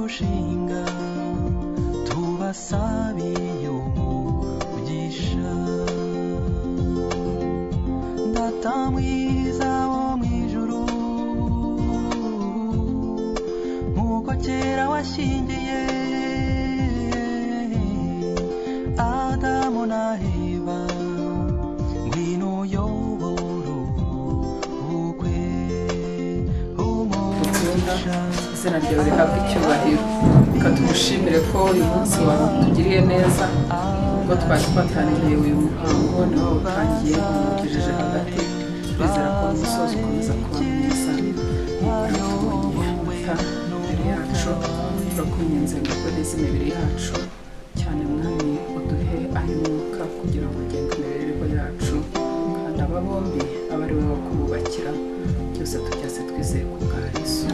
kurushinga, tubasabiye umugisha. Data mwiza wo mu ijuru, nk'uko kera washyingiye Adamu na Eva, ngwino uyobore ubukwe. Dukunda, izina ryawe rihabwa icyubahiro. Reka tugushimire ko uyu munsi watugiriye neza. Ubwo twari twatangiye uyu muhango, niwo wawutangiye uwugejeje hagati. Twizera ko umusozi ukomeza kuba mwiza. Tubonye amata imbere yacu, turakwinginze ngo uboneze imibiri yacu cyane. Mwami, uduhe ay'umwuka kugira ngo ugenge imibereho yacu, kandi aba bombi abe ari wowe kububakira. Byose tubyase twizeye ku bwa Yesu.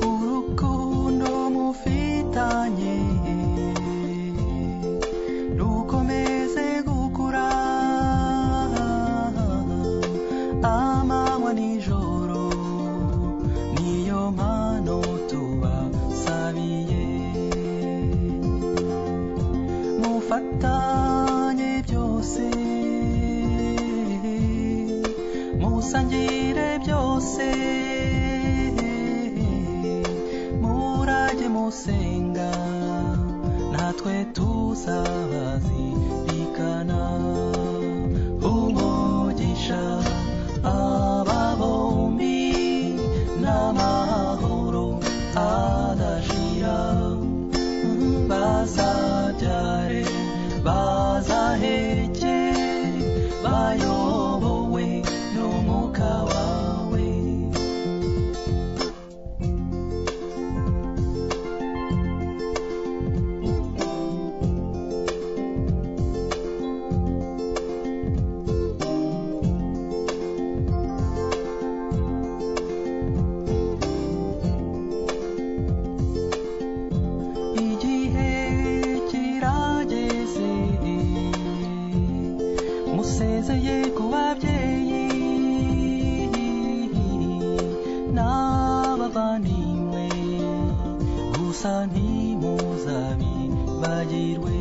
Urukundo mufitanye rukomeze gukura amanywa nijoro, niyo mpano tubasabiye. Mufatanye byose, musangire byose, murajye musenga, natwe tuzabazirikana. Umugisha aba bombi n'amahoro adashira, bazabyare bazaheke, bayobowe n'umwuka wawe. Igihe kirageze, musezeye ku babyeyi n'abavandimwe, gusa ntimuzabibagirwe.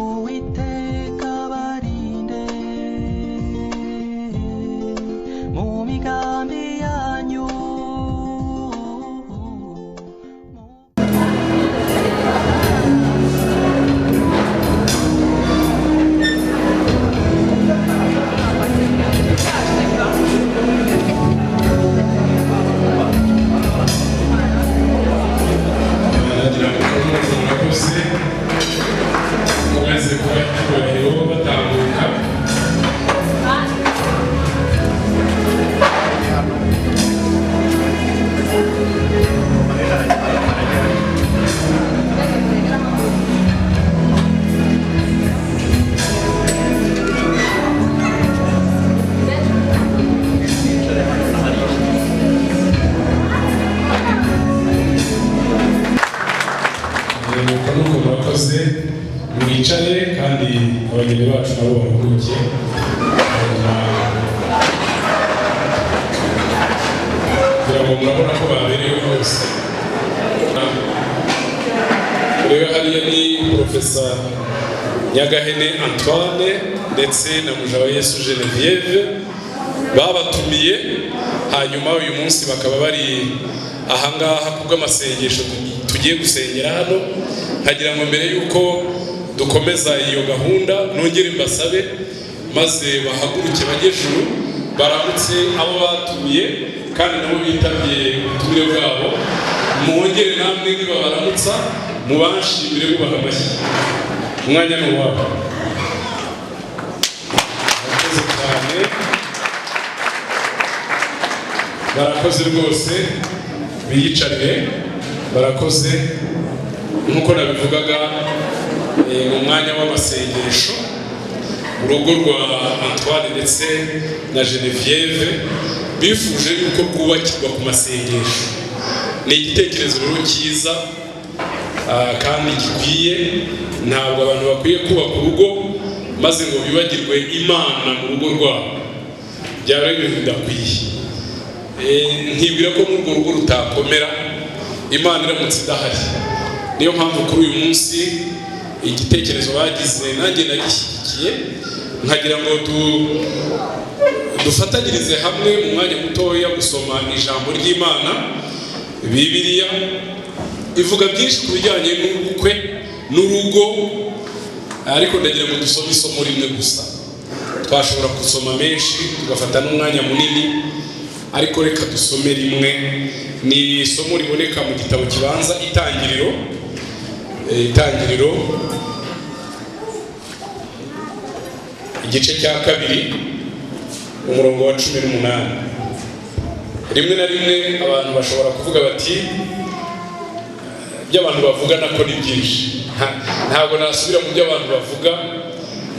Uwiteka barinde mu migambi yanyu. Nagira ngo murakoze, mukomeze kuba icyubahiro batambuka. Nuko nuko, murakoze, mwicare kandi abageni bacu nabo baruhuke. Hanyuma kugira ngo murabona ko baberewe hose. Rero hariya ni Profesa Nyagahene Antoine ndetse na Mujawayesu Genevieve babatumiye, hanyuma uyu munsi bakaba bari ahangaha kubw'amasengesho tugiye gusengera hano. Nkagira ngo mbere y'uko dukomeza iyo gahunda, nongere mbasabe maze bahaguruke bajye ejuru, baramutse abo batumiye kandi nabo bitabye ubutumire bwabo. Mwongere namwe nibabaramutsa mubanshimire, bubaha amashyi. Umwanya ni uwabo. Murakoze cyane, barakoze rwose, biyicarire, barakoze. Nk'uko nabivugaga, mu mwanya w'amasengesho, urugo rwa Antoine ndetse na Genevieve bifuje yuko rwubakirwa ku masengesho. Ni igitekerezo rero cyiza kandi gikwiye. Ntabwo abantu bakwiye kubaka urugo maze Maze ngo bibagirwe Imana mu rugo rwabo, byaba ari ibintu bidakwiye. Nkibwira ko muri urwo rugo rutakomera Imana iramutse idahari. Niyo mpamvu kuri uyu munsi igitekerezo bagize nanjye nagishyigikiye, nkagira ngo dufatanyirize hamwe mu mwanya mutoya gusoma ijambo ry'Imana. Bibiliya ivuga byinshi ku bijyanye n'ubukwe n'urugo, ariko ndagira ngo dusome isomo rimwe gusa. Twashobora gusoma menshi tugafata n'umwanya munini, ariko reka dusome rimwe. Ni isomo riboneka mu gitabo kibanza Itangiriro. Itangiriro igice cya 2 umurongo wa 18. Rimwe na rimwe abantu bashobora kuvuga bati ibyo abantu bavuga nako ni byinshi. Ntabwo nasubira mu byo abantu bavuga,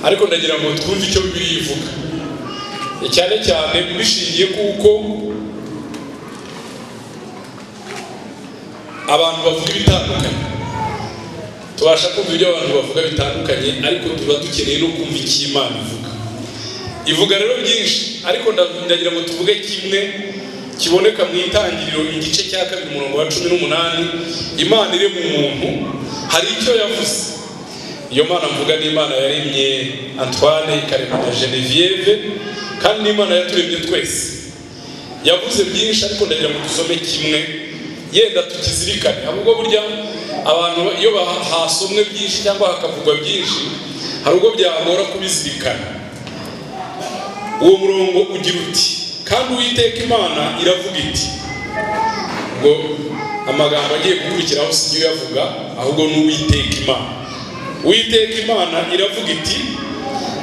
ariko ndagira ngo twumve icyo Bibiliya ivuga, cyane cyane bishingiye kuko abantu bavuga ibitandukanye. Tubasha kumva ibyo abantu bavuga bitandukanye, ariko tuba dukeneye no kumva icyo Imana ivuga. Ivuga rero byinshi, ariko ndagira ngo tuvuge kimwe kiboneka mu Itangiriro igice cya 2 umurongo wa 18. Imana irema umuntu, hari icyo yavuze. Iyo Mana mvuga ni Imana yaremye Antoine, ikarema na Genevieve, kandi ni Imana yaturemye twese. Yavuze byinshi, ariko ndagira ngo dusome kimwe yenda tukizirikane. Ahubwo burya abantu iyo hasomwe byinshi cyangwa hakavugwa byinshi, hari ubwo byagora kubizirikana. Uwo murongo ugira uti: kandi Uwiteka Imana iravuga iti. Ngo amagambo agiye gukurikiraho si yo uyavuga, ahubwo ni Uwiteka Imana. Uwiteka Imana iravuga iti: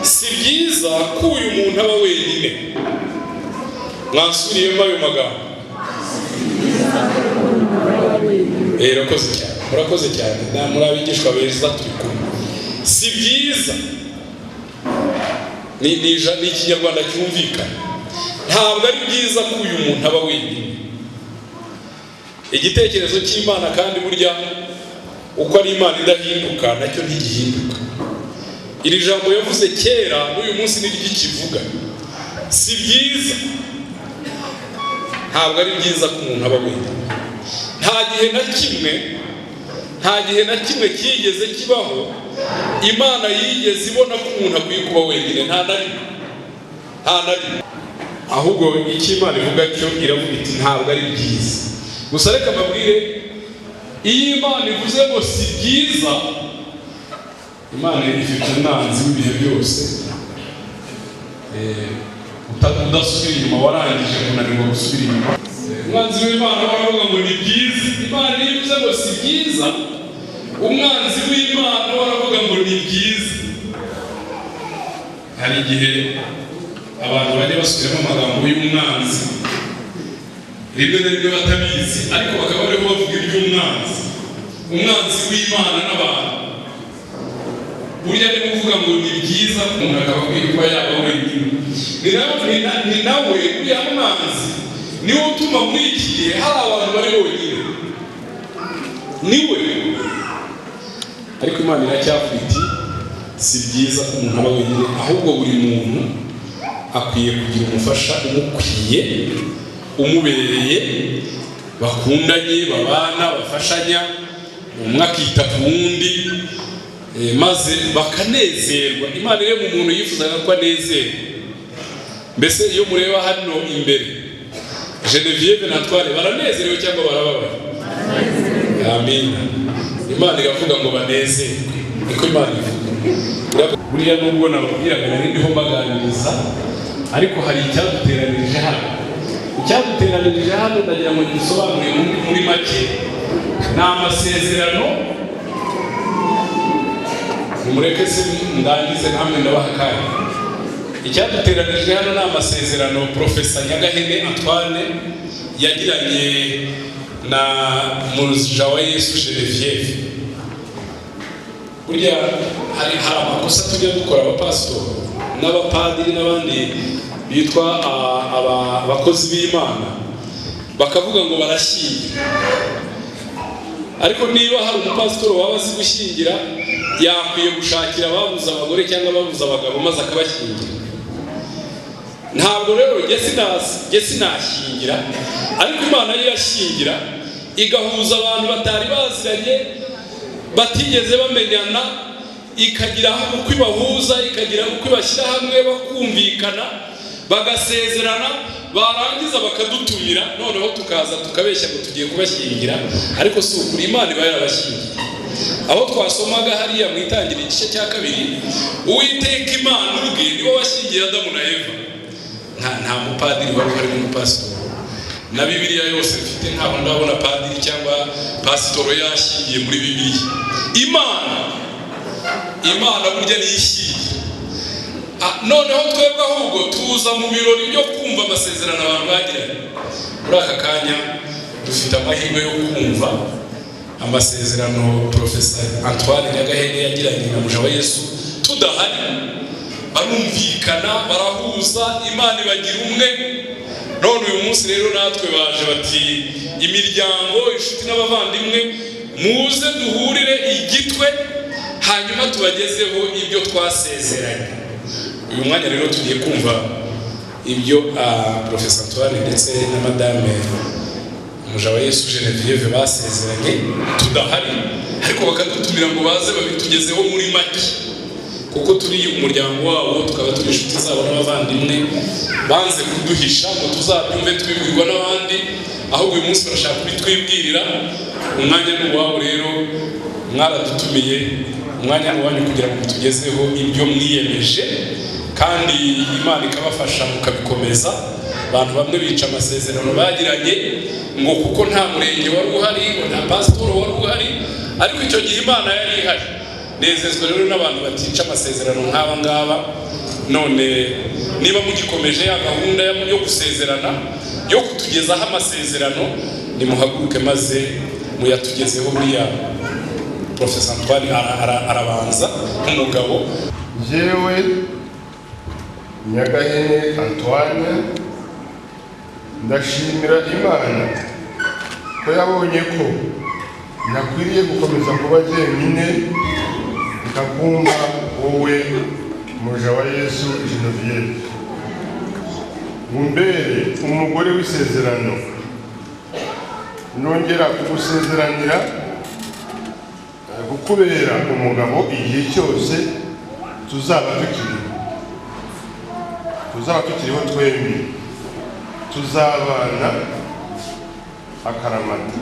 si byiza ko uyu muntu aba wenyine. Mwansubiriyemo ayo magambo? Murakoze cyane, murakoze cyane, muri abigishwa beza turi kumwe. Si byiza ni ikinyarwanda cyumvikana. Ntabwo ari byiza ko uyu muntu aba wenyine. Igitekerezo cy'Imana kandi burya uko ari Imana idahinduka, nacyo ntigihinduka. Iri jambo yavuze kera n'uyu munsi niryo ikivuga. Si byiza, ntabwo ari byiza ko umuntu aba wenyine. Nta gihe na kimwe, nta gihe na kimwe kigeze kibaho Imana yigeze ibona ko umuntu akwiye kuba wenyine. Nta na rimwe, nta na rimwe. Ahubwo icyo Imana ivuga cyo iravuga iti ntabwo ari byiza. Gusa reka mbabwire, iyo Imana ivuze ngo si byiza, Imana ifite umwanzi w'ibihe byose udasubira inyuma, warangije kunanirwa gusubira inyuma. Umwanzi w'Imana baravuga ngo ni byiza. Imana iyo ivuze ngo si byiza, umwanzi w'Imana baravuga ngo ni byiza. Hari igihe abantu bajya basubiramo amagambo y'umwanzi, rimwe na rimwe batabizi, ariko bakaba barimo bavuga iby'umwanzi, umwanzi w'Imana n'abantu. Burya niba uvuga ngo ni byiza, umuntu akaba akwiye kuba yaba wenyine. Ni nawe uriya mwanzi niwe utuma muri iki gihe hari abantu bari bonyine, niwe. Ariko Imana iracyavuga iti si byiza ko umuntu aba wenyine, ahubwo buri muntu akwiye kugira umufasha umukwiye, umubereye, bakundanye, babana, bafashanya, umwe akita ku wundi, maze bakanezerwa. Imana irema umuntu yifuzaga ko anezerwa. Mbese iyo mureba hano imbere, Genevieve na Antoine baranezerewe cyangwa barababaye? Amina. Imana iravuga ngo banezerwe, niko Imana ivuga. Buriya nubwo nababwiraga nari ndiho mbaganiriza, ariko hari icyaduteranirije hano. Icyaduteranirije hano ndagira ngo gisobanure muri make. Ni amasezerano. Nimureke se ndangize namwe ndabaha akanya. Icyaduteranirije hano ni amasezerano Profesa Nyagahene Antoine yagiranye na Mujawayesu Genevieve. Burya hari amakosa tujya dukora, abapasitori n'abapadiri n'abandi bitwa abakozi b'Imana, bakavuga ngo barashyingira. Ariko niba hari umupasitori waba azi gushyingira, Yakwiye gushakira ababuze abagore cyangwa ababuze abagabo maze akabashyingira. Ntabwo rero njye sinashyingira, ariko Imana yo irashyingira, igahuza abantu batari baziranye, batigeze bamenyana, ikagira uko ibahuza, ikagira uko ibashyira hamwe, bakumvikana, bagasezerana, barangiza bakadutumira, noneho tukaza tukabeshya ngo tugiye kubashyingira, ariko si ukuri, Imana iba yarabashyingiye. Aho twasomaga hariya mu Itangira igice cya 2, Uwiteka Imana ubwe niwe washyingiye Adamu na Eva. Nta mupadiri wari uhari n'umupasitori, na Bibiliya yose mfite ntabwo ndabona padiri cyangwa pasitoro yashyingiye muri Bibiliya. Imana burya niyo ishyingira. Noneho twebwe ahubwo tuza mu birori byo kumva amasezerano abantu bagiranye. Muri aka kanya dufite amahirwe yo kumva amasezerano Profesa Antoine Nyagahene yagiranye na Mujawayesu tudahari. Barumvikana, barahuza, Imana ibagira umwe. None uyu munsi rero natwe baje bati imiryango, inshuti n'abavandimwe, muze duhurire igitwe, hanyuma tubagezeho ibyo twasezeranye. Uyu mwanya rero tugiye kumva ibyo Profesa Antoine ndetse na Madame Mujawayesu Genevieve basezeranye tudahari, ariko bakadutumira ngo baze babitugezeho muri make, kuko turi umuryango wabo, tukaba turi inshuti zabo n'abavandimwe. Banze kuduhisha ngo tuzabyumve tubibwirwa n'abandi, ahubwo uyu munsi barashaka kubitwibwirira. Umwanya ni uwabo rero, mwaradutumiye, umwanya ni uwanyu kugira ngo mutugezeho ibyo mwiyemeje, kandi Imana ikabafasha mukabikomeza. Abantu bamwe bica amasezerano bagiranye ngo kuko nta murenge wari uhari, ngo nta pasitoro wari uhari, ariko icyo gihe Imana yari ihari. Nezezwa rero n'abantu batica amasezerano nk'aba ngaba. None niba mugikomeje ya gahunda yo gusezerana, yo kutugezaho amasezerano, nimuhaguruke maze muyatugezeho. Buriya Profesa Antoine arabanza nk'umugabo. Njyewe Nyagahene Antoine ndashimira Imana ko yabonye ko nakwiriye gukomeza kuba jyenyine, ikakumva wowe Mujawayesu Genevieve, umbere umugore w'isezerano. Nongera kugusezeranira kukubera umugabo igihe cyose tuzaba tukiriho twembi, tuzabana akaramata,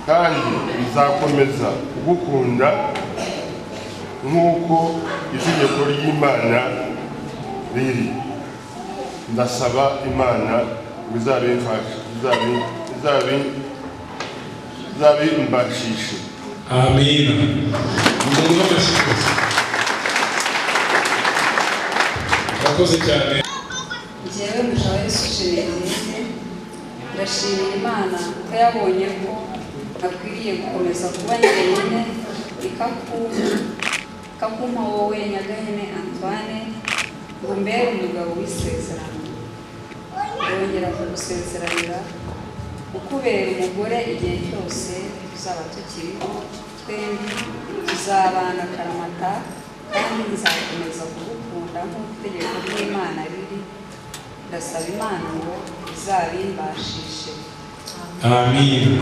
kandi bizakomeza kugukunda nk'uko itegeko ry'Imana riri. Ndasaba Imana ngo izabimbashishe. Amina. Murakoze cyane. Njyewe Mujawayesu Genevieve ndashimira Imana ko yabonye ko nakwiriye gukomeza kuba njyenyine, ikakumpa wowe Nyagahene Antoine ngo mbere umugabo w'isezerano. Ndongera kugusezeranira ukubera umugore igihe cyose tuzaba tukiriho twembi, tuzabana akaramata, kandi nzakomeza kugukunda nk'uko itegeko ry'Imana riri. Ndasaba Imana ngo izabimbashishe. Amin.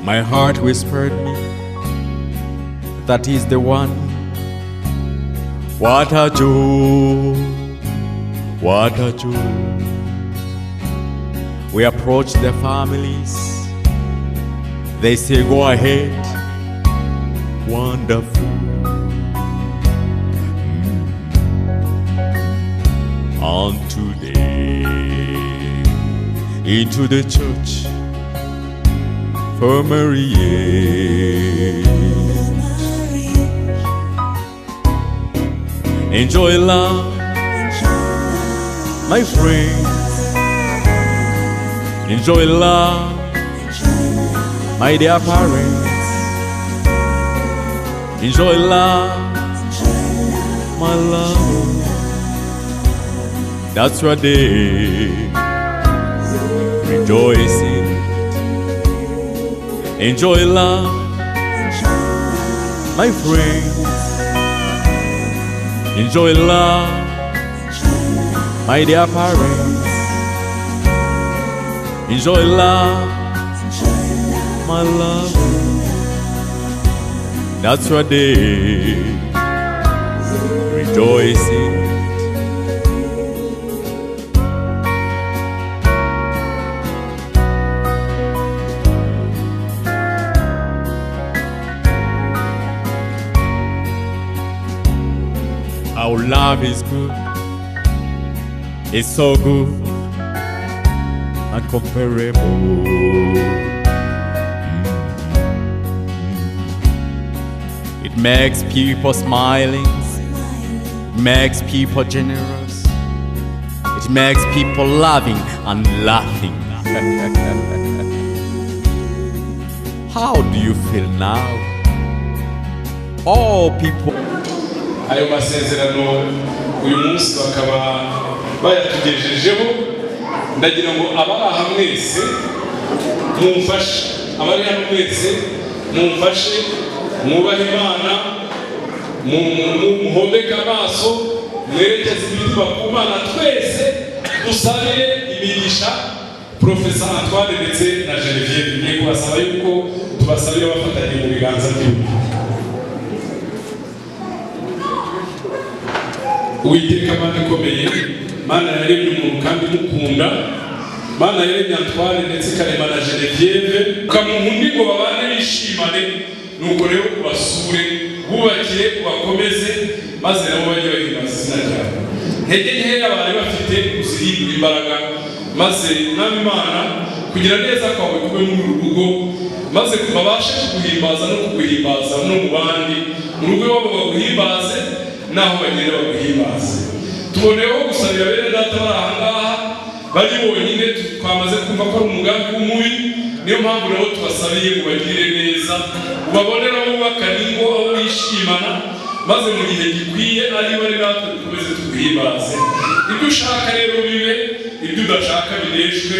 My heart whispered me that he's the one. What a joy, what a joy. We approach the families. They say, go ahead. Wonderful. On today, into the church for marriage. Enjoy love, my friend. Enjoy love, My dear parents, enjoy love, my love. That's your day. Rejoice in it. Enjoy love, my friends. Enjoy love, my dear parents. Enjoy love, my love. That's your day. Rejoice in it. Our love is good. It's so good, incomparable. It makes people smiling, makes people generous, it makes people loving and laughing. How do you feel now? All people. Ayo masezerano uyu munsi bakaba bayatugejejeho. Ndagira ngo abari aha mwese mumfashe, abari hano mwese mumfashe, mwubahe Imana, muhomeke amaso, mwerekeze imitima ku Mana, twese dusabire imigisha Profesa Antoine ndetse na Genevieve. Ngiye kubasaba yuko tubasabira bafatanye mu biganza by'iburyo. Uwiteka Mana ikomeye, Mana yaremye umuntu kandi imukunda, Mana yaremye Antoine ndetse ikarema na Genevieve, ukamuha ngo babane bishimane. Nuko rero ubasure, bubakire, ubakomeze, maze nabo bajye bahimbaza izina ryawe. Intege nkeya bari bafite uzihindure imbaraga, maze Mwami Imana kugira neza kwawe kube muri uru rugo, maze babashe kuguhimbaza no kuguhimbaza no mu bandi, mu rugo iwabo baguhimbaze, naho bagenda baguhimbaze. Tuboneyeho gusabira bene data bari aha ngaha bari bonyine, twamaze kumva ko ari umugambi w'umubi, niyo mpamvu nabo tubasabiye ngo bagirire neza, ubabonere aho bubakana ingo, aho bishimana, maze mu gihe gikwiye ari bari natwe dukomeze tuguhimbaze. Ibyo ushaka rero bibe, ibyo udashaka bineshwe,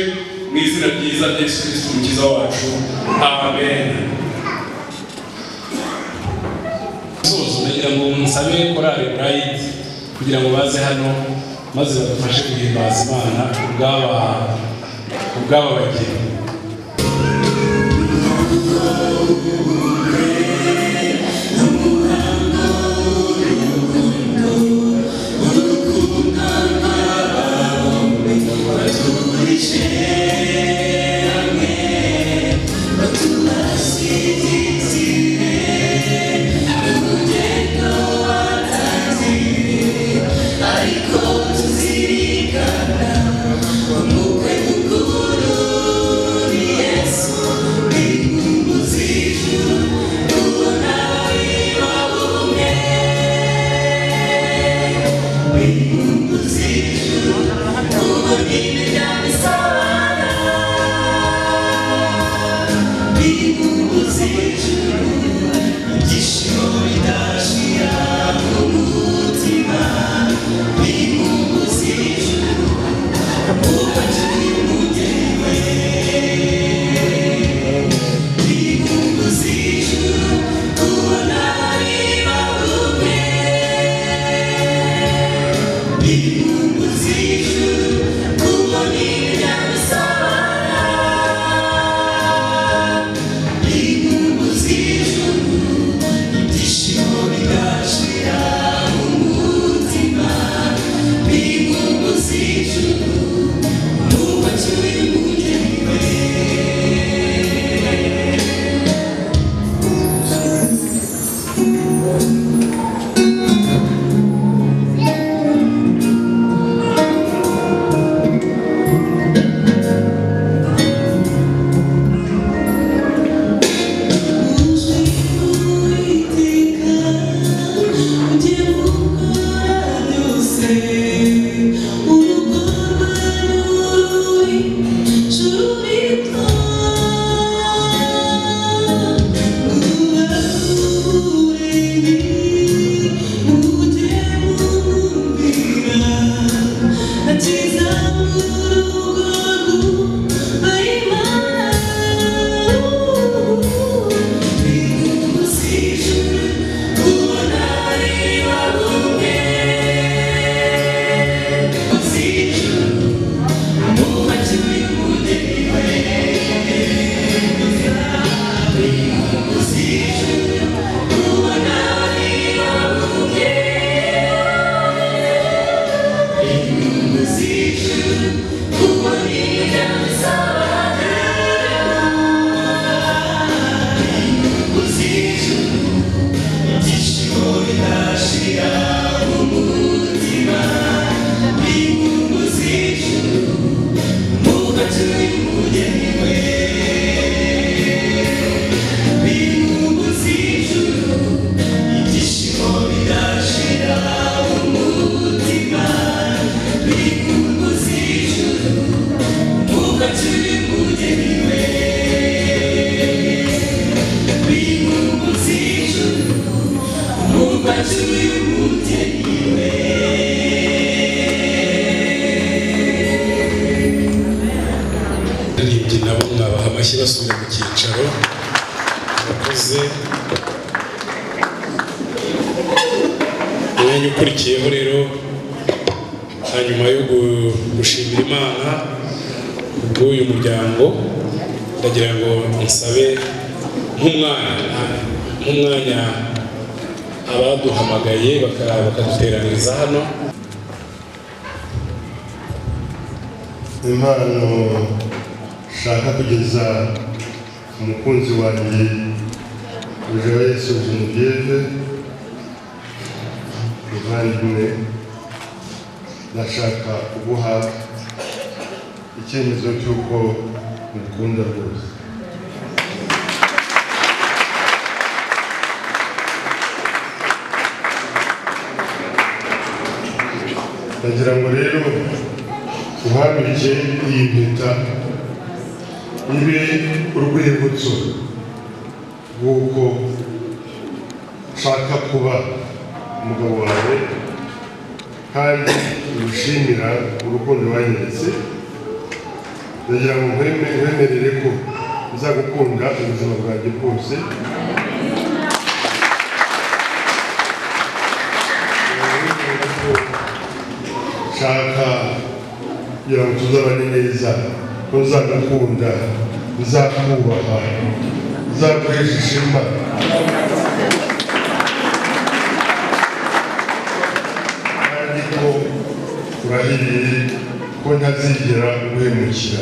mu izina ryiza rya Yesu Kristo umukiza wacu, amen. Ndagira ngo nsabe korali Bright kugira ngo baze hano maze badufashe guhimbaza Imana kubw'aba bageni. Abaririmbyi nabo mwabaha amashyi basubira mu cyicaro. Murakoze. Umwanya ukurikiyeho rero, hanyuma yo gushimira Imana kubw'uyu muryango, ndagira ngo nsabe nk'umwanya abaduhamagaye bakaduteraniriza hano. Impano nshaka kugeza umukunzi wanjye Mujawayesu Genevieve, muvandimwe, ndashaka kuguha icyemezo cy'uko ngukunda rwose. Ndagira ngo rero uhamije iyi mpeta ibe urwibutso rw'uko nshaka kuba umugabo wawe, kandi ngushimira urukundo wanyeretse. Ndagira ngo nkwemerere ko nzagukunda ubuzima bwanjye bwose. Nshaka kugira ngo tuzabane neza, ko nzagukunda, nzakubaha, nzaguhesha ishema. Kandi ko urahiriye ko ntazigera guhemukira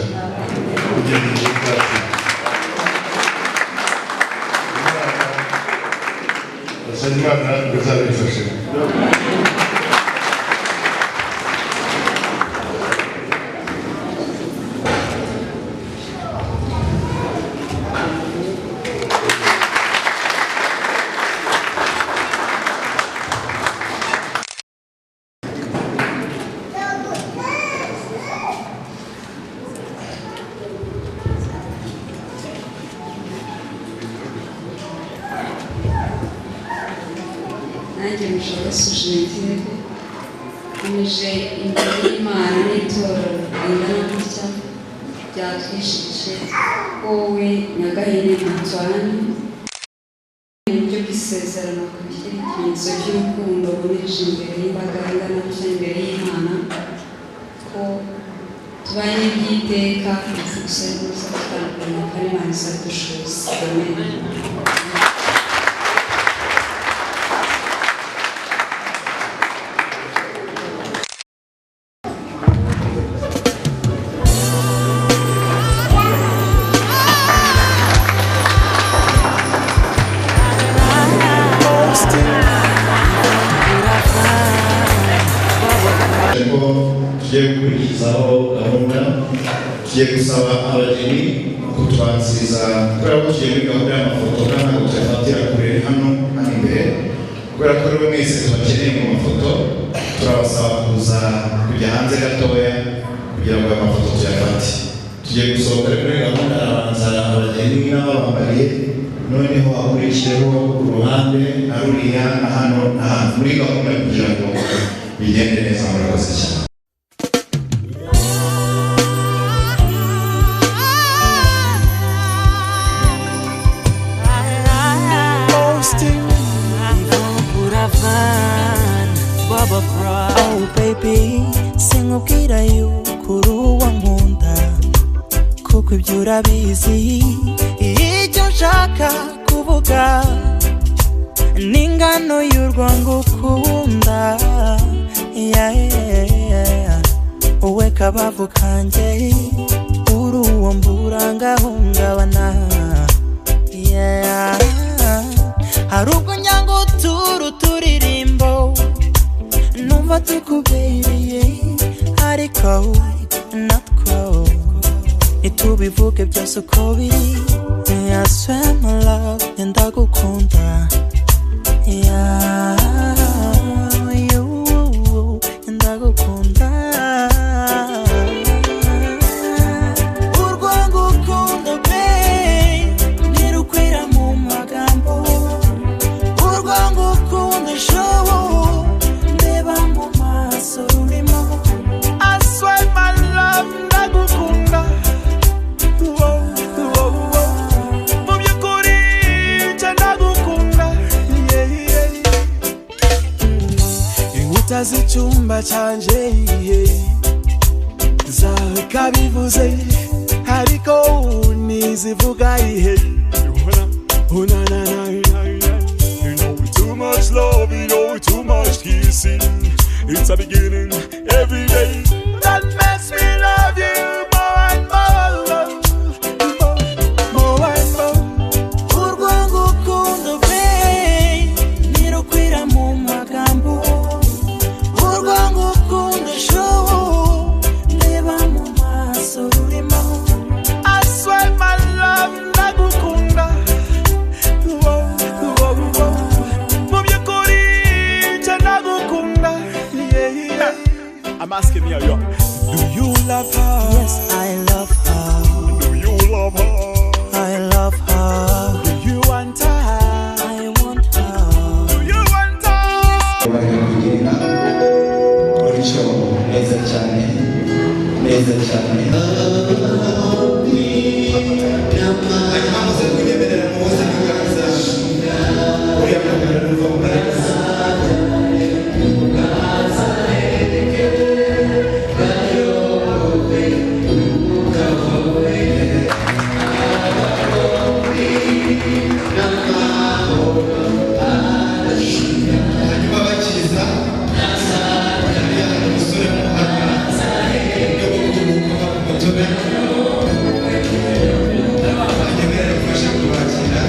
kugeza igihe nzapfira. Ndasaba Imana ngo izabimfashemo. Nanjye Mujawayesu Genevieve, nkomeje imbere y'Imana n'itorero ringana gutya ryatwishije wowe Nyagahene Antoine, mu buryo bw'isezerano kubishyira ikimenyetso cy'urukundo nkomeje imbere y'imbaga ingana gutya imbere y'Imana ko tubanye by'iteka, gusa neza tutandukanye kandi Imana izadushoboza. Amen. Ko tugiye gukurikizaho gahunda, tugiye gusaba abageni kutubanziriza kubera ko tugiye muri gahunda y'amafoto, kandi ntabwo tuyafatira kure hano hano imbere, kubera ko rero mwese tubakeneye mu mafoto. Turabasaba kuza kujya hanze gatoya kugira ngo aya mafoto tuyafate. Tugiye gusohoka rero muri gahunda, harabanza abageni n'ababambariye, noneho hakurikiyeho uruhande na ruriya na hano na hano muri gahunda kugira ngo bigende neza. Murakoze cyane. Oh baby, sinkubwira yuko uri uwo nkunda, kuko ibyo urabizi. Icyo nshaka kuvuga ni ingano y'urwo ngukunda. Yeah, yeah. Wowe kabavu kanjye, uri uwo mbura ngahungabana. Yeah. Hari ubwo njya utura uturirimbo numva tukubereye, ariko natwo ntitubivuge byose uko biri. I swear my love, ndagukunda. Yeah, you, ndagukunda. Urwo ngukunda babe, ntirukwira mu magambo. Urwo ngukunda sure. Inkuta z'icyumba cyanjye zakabivuze, ariko ntizivuga ihe. Oh, na, na, na, na, na. You know too much love, you know too much kissing. It's a beginning every day. That makes me love you more and more, more and more. Urwo ngukunda be ntirukwira mu magambo, urwo ngukunda shu ndeba mu maso rurimo. I swear my love ndagukunda. Whoa, whoa, whoa. Mu by'ukuri nje ndagukunda. Yeah. I'm asking you, yo, do you love her? Yes, I love her. Do you love her? I love her. Do you want her? I want her. Do you want her? Bari kugenda gutyo neza cyane, neza cyane. Hanyuma muze kunyemerera muhuze ibiganza, uriya mugabo n'uva mu paradizo. Hanyuma bakiza hariya hari umusore w'umuhanga uburyo bwo kuruhuka ku mutobe, anyemerera gufasha kubakira.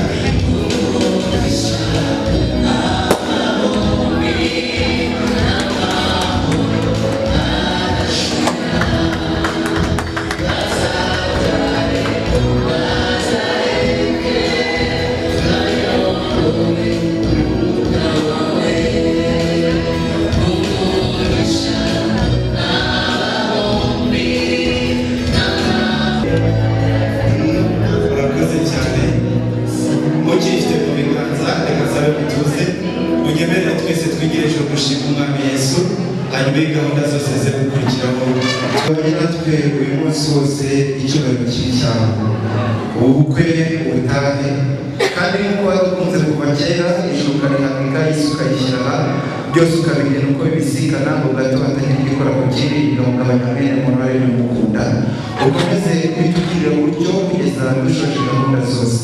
Murakoze cyane. Mukifite mu biganza, reka nsabe mutuze, munyemerere twese twegereje gushima Umwami Yesu, hanyuma iyi gahunda zose ze gukurikiraho. Twabanye natwe uyu munsi wose, icyubahiro kibi cyawe, ubu bukwe ubutahe, kandi nk'uko wadukunze kuva kera, ijuru ukarihanika, isi ukayishyira aha, byose ukabigena uko bibisikana, ngo gato hatagira igikora ku kindi bigahungabanya mwene muntu wari umukunda. Ukomeze kubitugirira uburyo kugeza dushoje gahunda zose.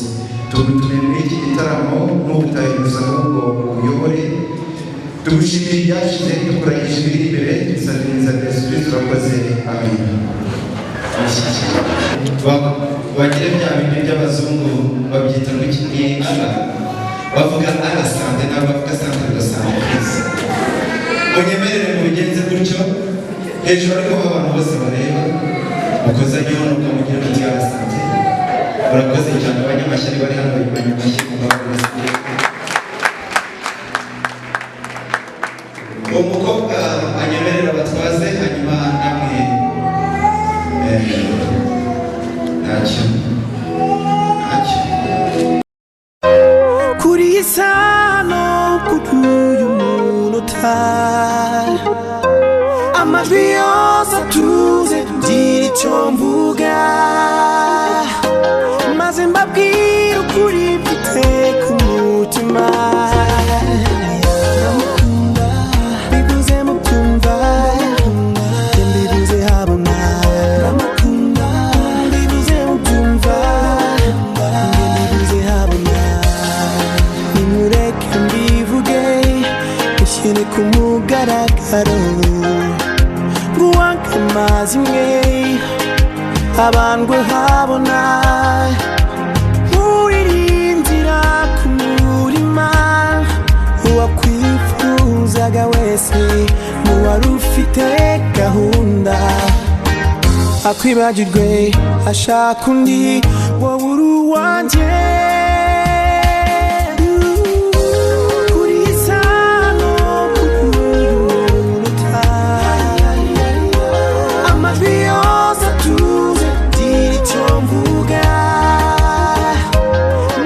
Tugutumiye muri iki gitaramo n'ubutahe gusa, ahubwo uyobore. Tugushimiye ibyashize, tukuragije ibiri imbere, tubisabye mu izina rya Yesu Kristo, urakoze, amen. Bagire bya bindi by'abazungu babyita ngo iki? Ni ara bavuga ara sante, ntabwo bavuga centre de santé. Please munyemerere mubigenze gutyo hejuru, ariko aho abantu bose bareba, mukozanyeho nuko mugire muti ara sante. Murakoze cyane. Abanyamashyari bari hano bayimanye amashyi mu mbabarire. Uwo mukobwa anyemerera batwaze, hanyuma namwe ntacyo, ntacyo. Kuri iyi sano, kuri uyu munota, amajwi yose atuze, ngira icyo mvuga maze mbabwire ukuri mfite ku mutima. Ndamukunda, bivuze mubyumva, mbivuze habona. Ndamukunda, mbivuze mubyumva, mbivuze habona. Nimureke mbivuge, mushyire ku mugaragaro nguwanke amazi imwe abandwe habona, nkuwirinzira ku murima. Uwakwifuzaga wese n'uwari ufite gahunda akwibagirwe ashaka undi, wowe uri uwanjye. Kuri iyi sano, kuri uyu munota, amajwi yose atuze, ngira icyo mvuga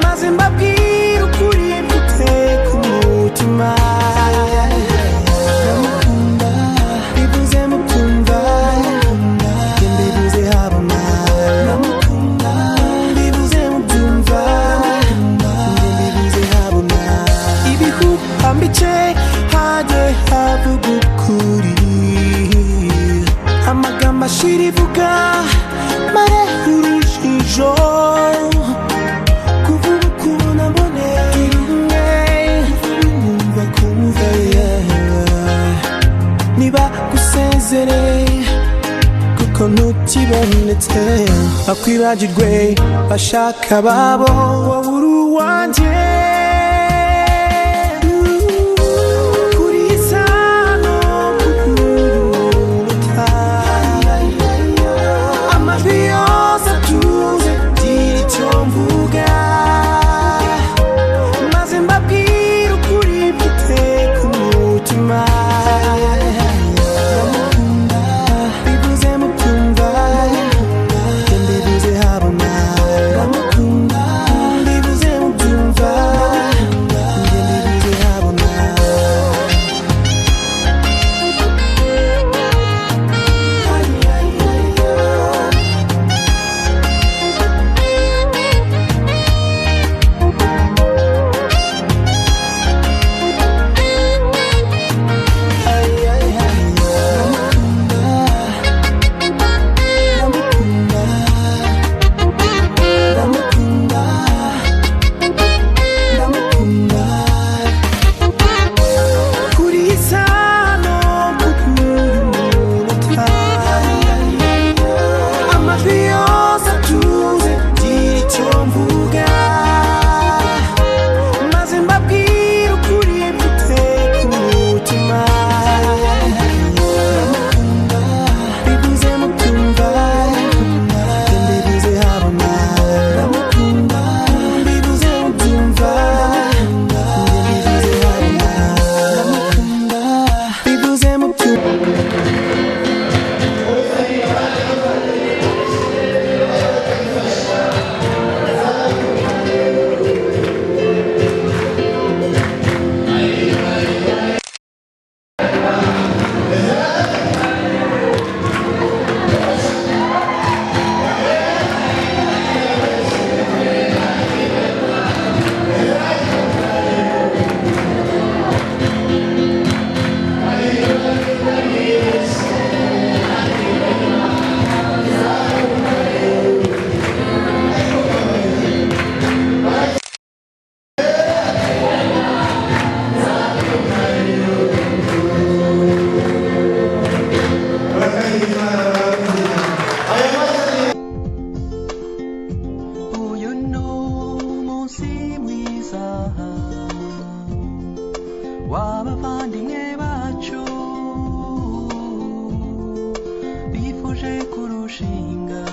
maze mbabwire ukuri mfite ku mutima. Ndamukunda, bivuze mubyumva, mbivuze habona. Ndamukunda, mbivuze mubyumva, mbivuze habona. Ibihuha mbice, hajye havuga. Mashira ivuga mare urujijo kuvuga ukuntu mbone numva kumva niba gusezere kuko ntukibonetse bakwibagirwe bashaka babo wowe uri uwanjye. Kuri sano kukuruta amajwi yose atuze gira icyo mvuga maze mbabwire ukuri mfite ku mutima. Ndamukunda bivuze mukumva mbivuze habona. Ndamukunda mbivuze mubyumva mbivuze habona. Kuri sano kukuruta amajwi yose atuze gira icyo mvuga maze mbabwire ukuri mfite ku mutima. Bivuze mukumva mbivuze habona. Ndamukunda mbivuze mubyumva mbivuze habona. Ndamukunda bivuze mubyumva. Uyu ni umunsi mwiza w'abavandimwe bacu bifuje kurushinga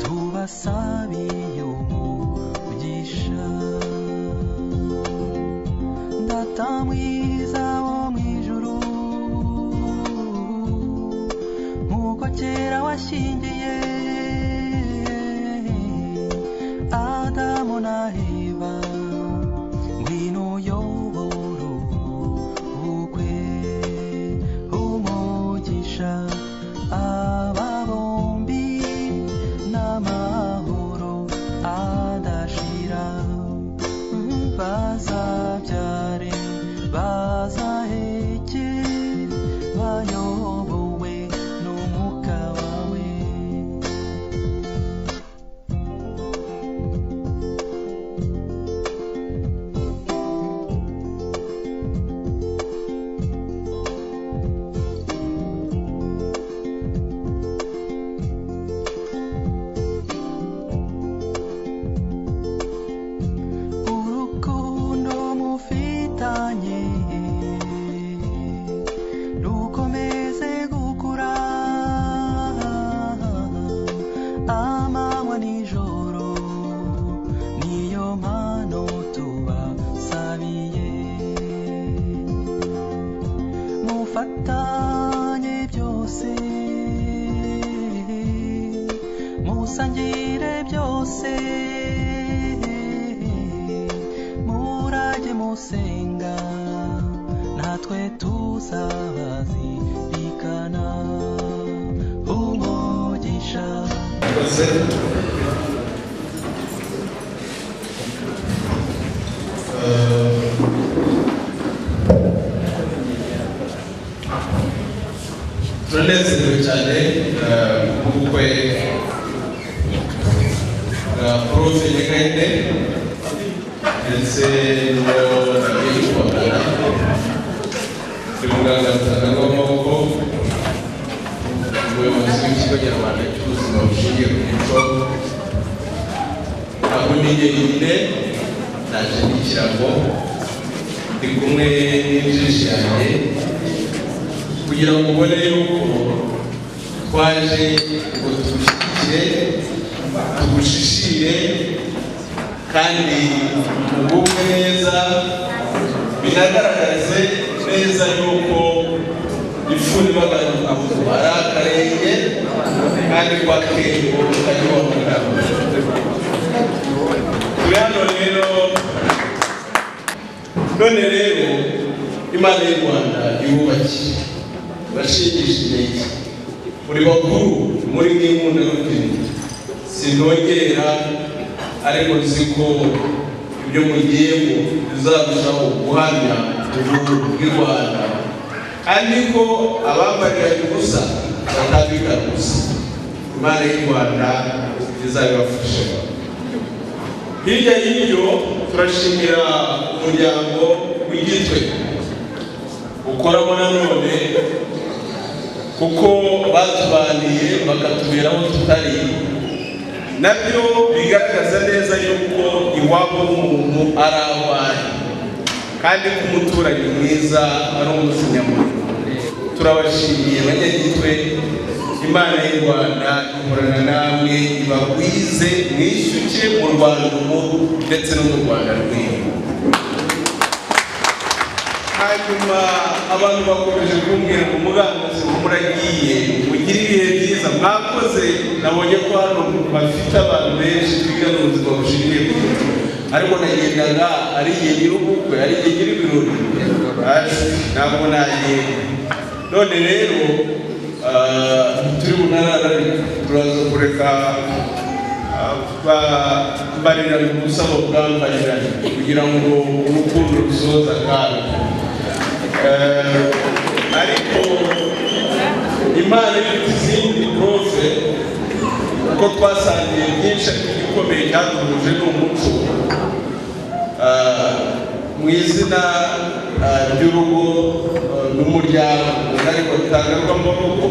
tubasabiye umugisha. Data mwiza wo mu ijuru nk'uko kera washyingiye Adamu na Eva ngwino uyobore ubukwe umugisha aba bombi n'amahoro adashira bazabyare bazaheke bayobowe n'umwuka wawe. Urukundo mufitanye rukomeze gukura amanywa nijoro niyo mpano tubasabiye mufatanye byose musangire byose murajye musenga natwe tuzabazirikana umugisha. Murakoze. Turanezerewe cyane ubukwe bwa Prof Nyagahene ndetse n'uwo bagiye kubagana. Ndi muganga Rutanga w'amaboko, umuyobozi w'Ikigo Nyarwanda cy'Ubuzima Bushingiye ku Muco. Aho ni jyenyine naje n'ikirago, ndi kumwe n'injishi yanjye kugira ngo ubone yuko twaje ngo tugushyigikire, tugushishire kandi tugubwe neza, binagaragaze neza yuko ifuni bagaruka ari akarenge kandi kwa kego kajya. Turi hano rero none rero, Imana y'u Rwanda yubakiye bashingisha intege muri bakuru, muri nk'inkunda y'urubyiruko. Sinongera, ariko nzi ko ibyo mugiyemo bizarushaho guhamya ubuntu bw'i Rwanda, kandi ko abambariranye ubusa batambikana ubusa. Imana y'u Rwanda izabibafasha. Hirya y'ibyo, turashimira umuryango w'Igitwe ukoramo nanone, kuko batubaniye bakatubera aho tutari, nabyo bigaragaza neza yuko iwabo w'umuntu ari aho ari, kandi ko umuturanyi mwiza ari umuzinyamuriro. Turabashimiye Banyagitwe. Imana y'u Rwanda ihorana namwe, ibagwize, mwishyuke mu Rwanda ubu ndetse no mu Rwanda rw'ejo. Hanyuma abantu bakomeje kumbwira ngo muganga ngo muragiye, mugire ibihe byiza, mwakoze. Nabonye ko hano bafite abantu benshi twigana ubuzima bushingiye ku muco, ariko nagendaga ari igihe ngira ubukwe, ari igihe ngira ibirori, ntabwo nagenda. None rero turi bunarararika, turaza kureka bambarirane ubusa bwambarirane kugira ngo urukundo rusoze akaga. Ariko Imana ifite izindi prof, kuko twasangiye byinshi, ariko igikomeye cyaduhuje ni umuco. Mu izina ry'urugo n'umuryango ariko rutanga rw'amaboko,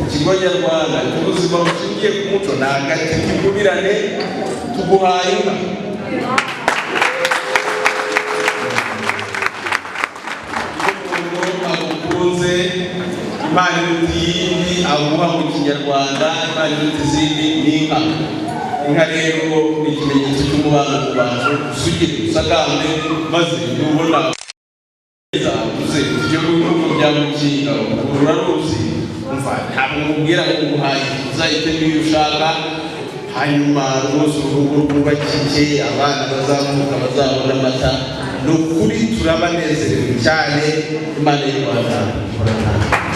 Ikigo Nyarwanda cy'Ubuzima Bushingiye ku Muco, ni agati k'ingubirane, tuguhaye inka. Iyo umuntu agukunze, impano iruta iyindi aguha mu Kinyarwanda, impano iruta izindi ni inka. Inka rero ni ikimenyetso cy'umubano mu bantu. Usugire usagambe, maze nubona uze tujye mu bihugu bya Mukinga, uraruzi. Umva, ntabwo mubwira ngo nguhaye, uzahitemo iyo ushaka. Hanyuma rwose urugo rwubakike, abana bazavuka bazabona amata. Ni ukuri turabanezerewe cyane. Imana y'u Rwanda ihorana.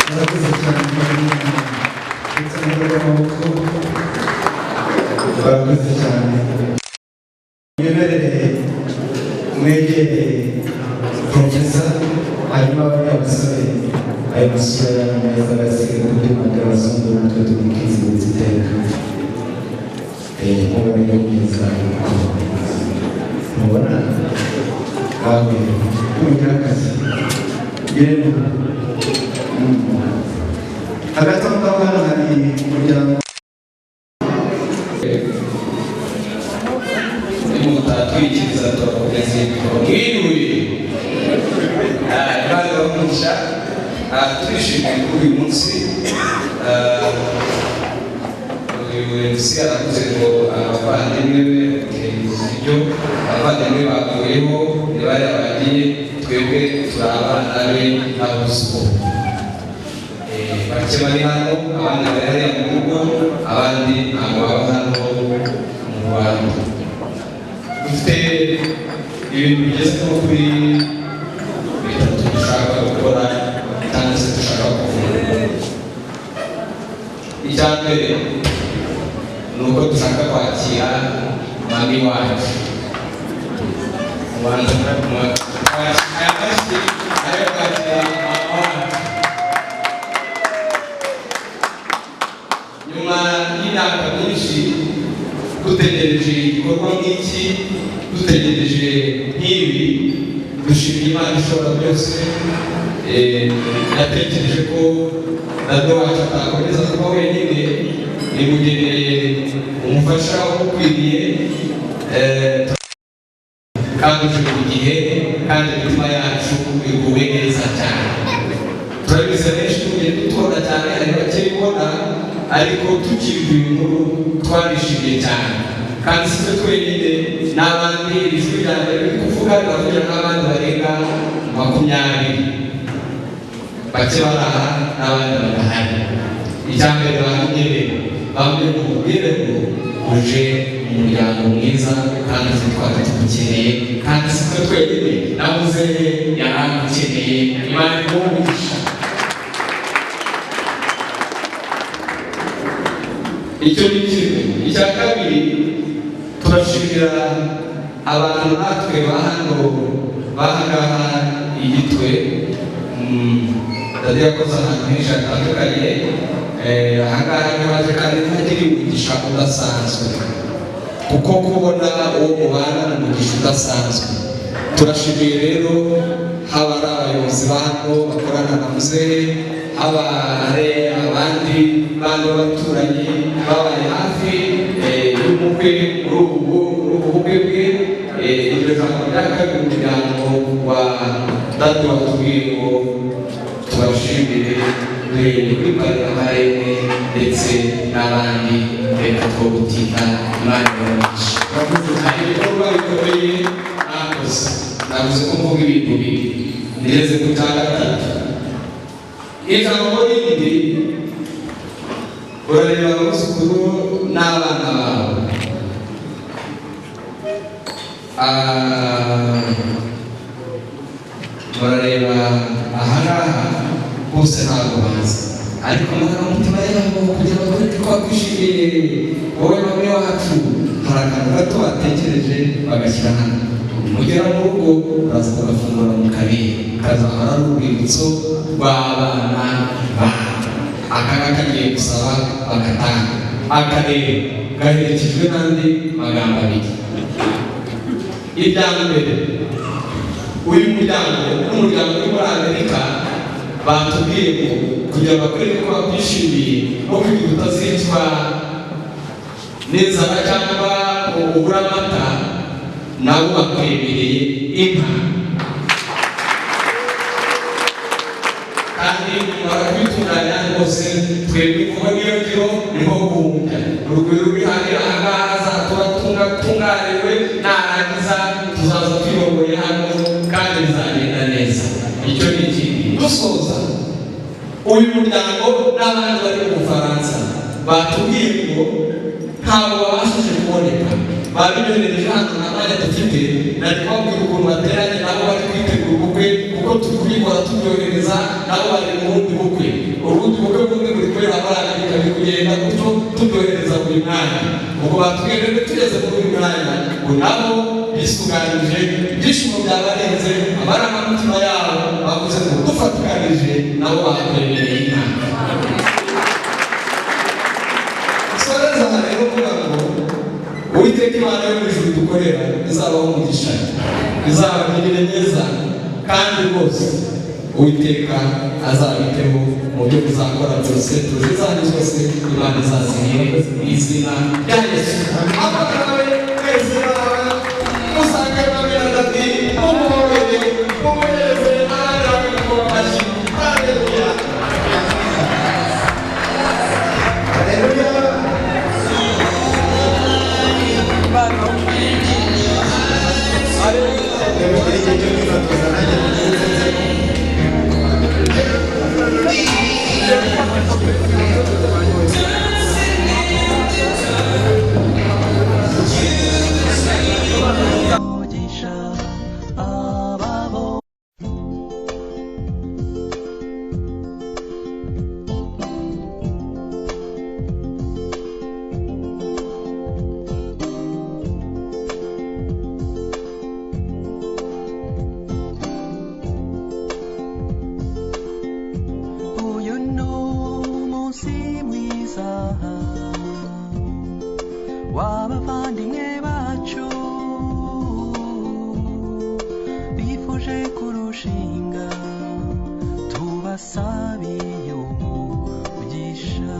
Murakoze cyane ndetse n'amaboko, barakoze cyane. Mwemerere mwegere Professor, hanyuma bariya basore ayo masura yanyu meza bayasiga kuri manda abazungu, natwe tubikizihiriza iteka. Muboneye neza, mubona bawe mugira akazi yemwe. Hagati aho ngaho hano hari umuryango. Mutatwikiriza turakomeza ibikorwa. Mwiriwe, Imana ibahe. Turishimiye kuri uyu munsi. Uyu MC aravuze ngo abavandimwe be, ibyo abavandimwe bakuyeho ntibari bagiye, twebwe turi abana be n'abuzukuru bake bari hano, abandi bari hariya mu rugo, abandi ntabwo baba hano mu Rwanda. Dufite ibintu bigeze nko kuri bitatu dushaka gukora cyangwa se dushaka kuvuga. Icya mbere ni uko dushaka kwakira mami wacu. Ubanza aya mashyi ayo kwakira mama wacu. Imyaka myinshi dutegereje igikorwa nk'iki, dutegereje nk'ibi. Dushimiye Imana ishobora byose. Yatekereje ko dada wacu atakomeza kuba wenyine, imugeneye umufasha umukwiriye, kandi uje ku gihe, kandi imitima yacu iguwe neza cyane. Turabizi, benshi tugiye dutora cyane, hari bakibona, ariko tukibwa iyi nkuru twarishimiye cyane. Kandi si twe twenyine, n'abandi. Ijwi rya mbere riri kuvuga, riravugira n'abandi barenga 20, bake bari aha n'abandi badahari. Icya mbere bamenye rero, bamwe mubwire ngo uje mu muryango mwiza kandi uzi twari tugukeneye. Kandi si twe twenyine, navuze yaragukeneye. Imana iguhe umugisha. Icyo ni kimwe. Icya kabiri, turashimira abantu natwe ba hano bahangaha igitwe. Dadi yakoze ahantu henshi hatandukanye. Ahangaha niho haje, kandi ntihagire umugisha udasanzwe, kuko kubona uwo mubana ni umugisha udasanzwe. Turashimiye rero haba ari abayobozi ba hano bakorana na muzehe, haba ari abandi bandi b'abaturanyi babaye hafi y'umukwe muri ubu bukwe bwe. Iryo jambo rya kabiri, umuryango wa dadi watubwiye ngo tubashimire duhereye kuri pariramarene ndetse n'abandi. Reka two gutinda, Imana ibahe. Hari ibikorwa bikomeye mwakoze. Navuze ko mvuga ibintu bibiri, ngeze ku cya gatatu. Ijambo rindi, urareba abuzukuru n'abana bawe. Murareba ahangaha bose ntabwo bazi, ariko amarangamutima yabo kugira ngo bereke ko bakwishimiye wowe bamwe wacu, hari akantu gato batekereje bagashyira hano. Mugera mu rugo uraza kugafungura mu kabiri, kazahora ari urwibutso rw'abana bawe. Aka ngaka kagiye gusaba bagatanga akarere, gaherekejwe n'andi magambo abiri. Ibya mbere, uyu muryango n'umuryango uri muri Amerika batubwiye ngo kugira ngo bakwereke ko bakwishimiye no kugira utazicwa n'inzara cyangwa ubura amata, nabo bakwemereye inka. Kandi nimara kubitunganya rwose, twebwe kuba niyo ngiro niho guhumbya urugwiro ruri hariya ahangaha azatura tunganiwe, narangiza tuzaza tuyoboye hano kandi bizagenda neza. Icyo ni ikindi. Dusoza, uyu muryango n'abandi bari mu Bufaransa batubwiye ngo ntabwo babashije kuboneka, babinyoherereje hano, nta mwanya dufite. Nari kubabwira ukuntu bateranye nabo bari kwitegura ubukwe, kuko turi kubikora tubyohereza, nabo bari mu bundi bukwe, ubundi bukwe bundi buri kubera muri Amerika, biri kugenda gutyo tubyohereza buri mwanya. Ubwo batubwiye rero tugeze muri uyu mwanya ngo nabo bisuganyije, ibyishimo byabarenze, amarangamutima yabo bavuze ngo dufatikanije nabo bakwemereye inka. Soreza aha rero mvuga ngo Uwiteka Imana yo mu ijuru dukorera izabaho umugisha, izabagirire neza, kandi rwose Uwiteka azabiteho mu byo muzakora byose. Tuzi zanyu zose Imana izazihire mu izina rya Yesu. Abana be mwese baba musange bamwe dadi, mumuhobere, mumuhereze abandi bakagukoma amashyi. Haleluya. Umugisha. Mbasabiye umugisha.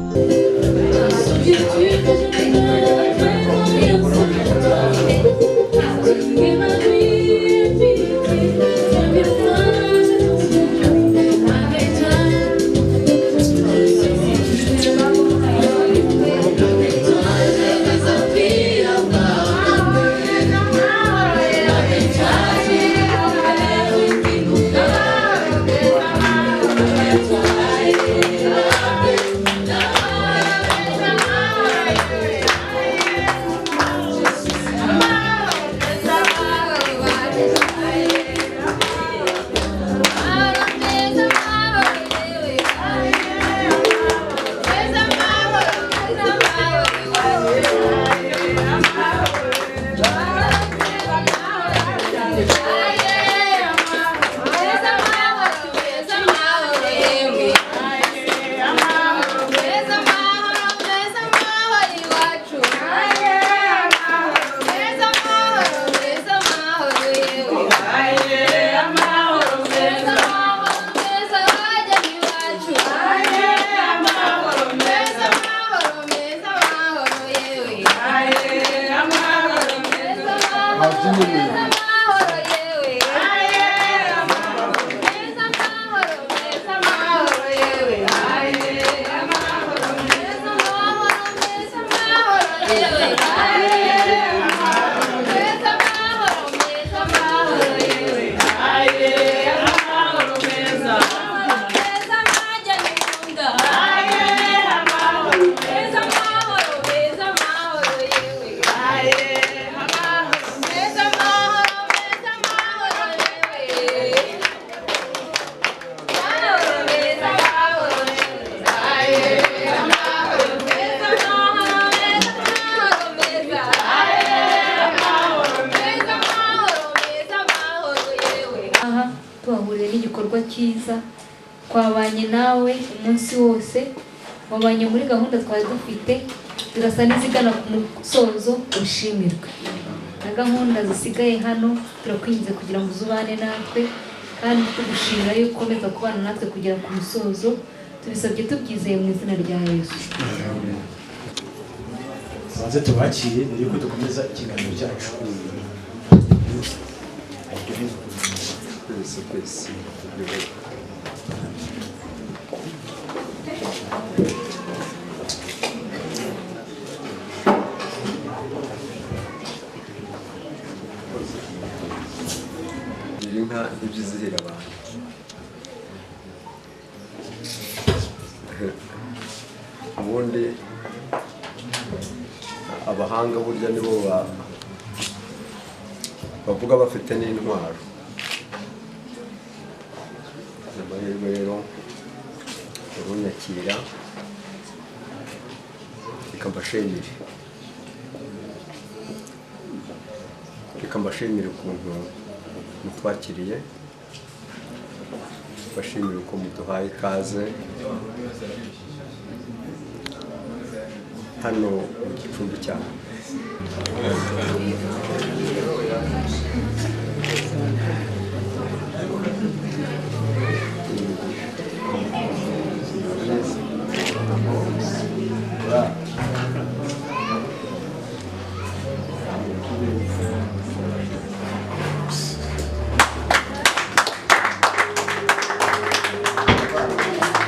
Aha tuhahuriye n'igikorwa cyiza, twabanye nawe umunsi wose, wabanye muri gahunda twari dufite, zirasa n'izigana ku musozo, ushimirwe. Na gahunda zisigaye hano turakwinginze kugira ngo uzubane natwe, kandi tugushimira yuko ukomeza kubana natwe kugera ku musozo, tubisabye tubyizeye mu izina rya Yesu. Tubanze tubakire mbere yuko dukomeza ikiganiro cyacu. Twese twese gira inka ntibyizihira abantu. Ubundi abahanga burya nibo bavuga bafite n'intwaro. Amahirwe rero urunyakira, reka mbashimire, reka mbashimire ukuntu mutwakiriye, mbashimire uko muduhaye ikaze hano mu gicumbi cyawe.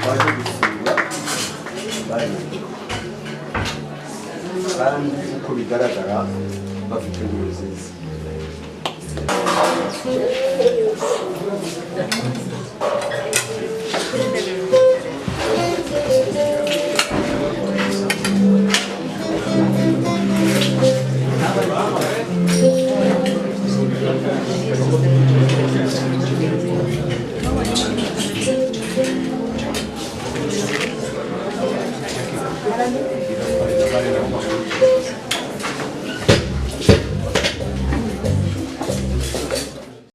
Baje gusura bari kandi uko bigaragara bafite inkuru nziza.